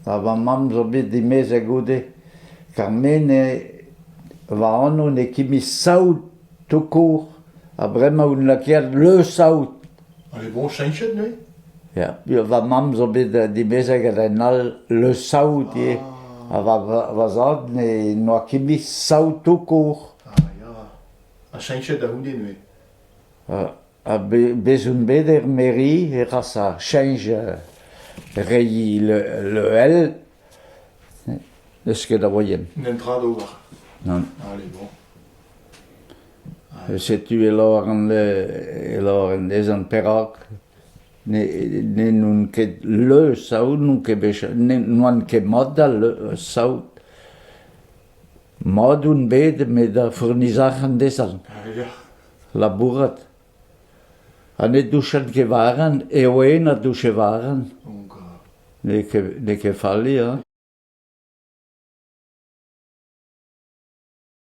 Ha va mamm zo bet dimezet goude kar me ne va anv n'eo ket bet saout tout-court ha bremañ on lakaet Le Saout. Allez bon, cheñchet neuze? Ya, va mamm zo bet dimezet gant un all Le Saout ivez. Ha va, va zad ne n'oa ket bet saout tout-court. Ah ya, ha cheñchet da c'houde neuze? Ha bez on bet er mairie e ras ar cheñch reiñ le, le L n'eus ket a voien. N'en tra d'ober. Nann. Allez, bon. Setu e lavaran e lavaran dezhañ perak ne ne n'on ket le saout n'on ket bet n'oan ket mat da le saout. Mat on bet met da fournis arc'hant dezhañ. Labourat. Ha ne douchen ket war-ran, eo eñ a douche war-ran. N'eo ket, n'eo ket fall ya.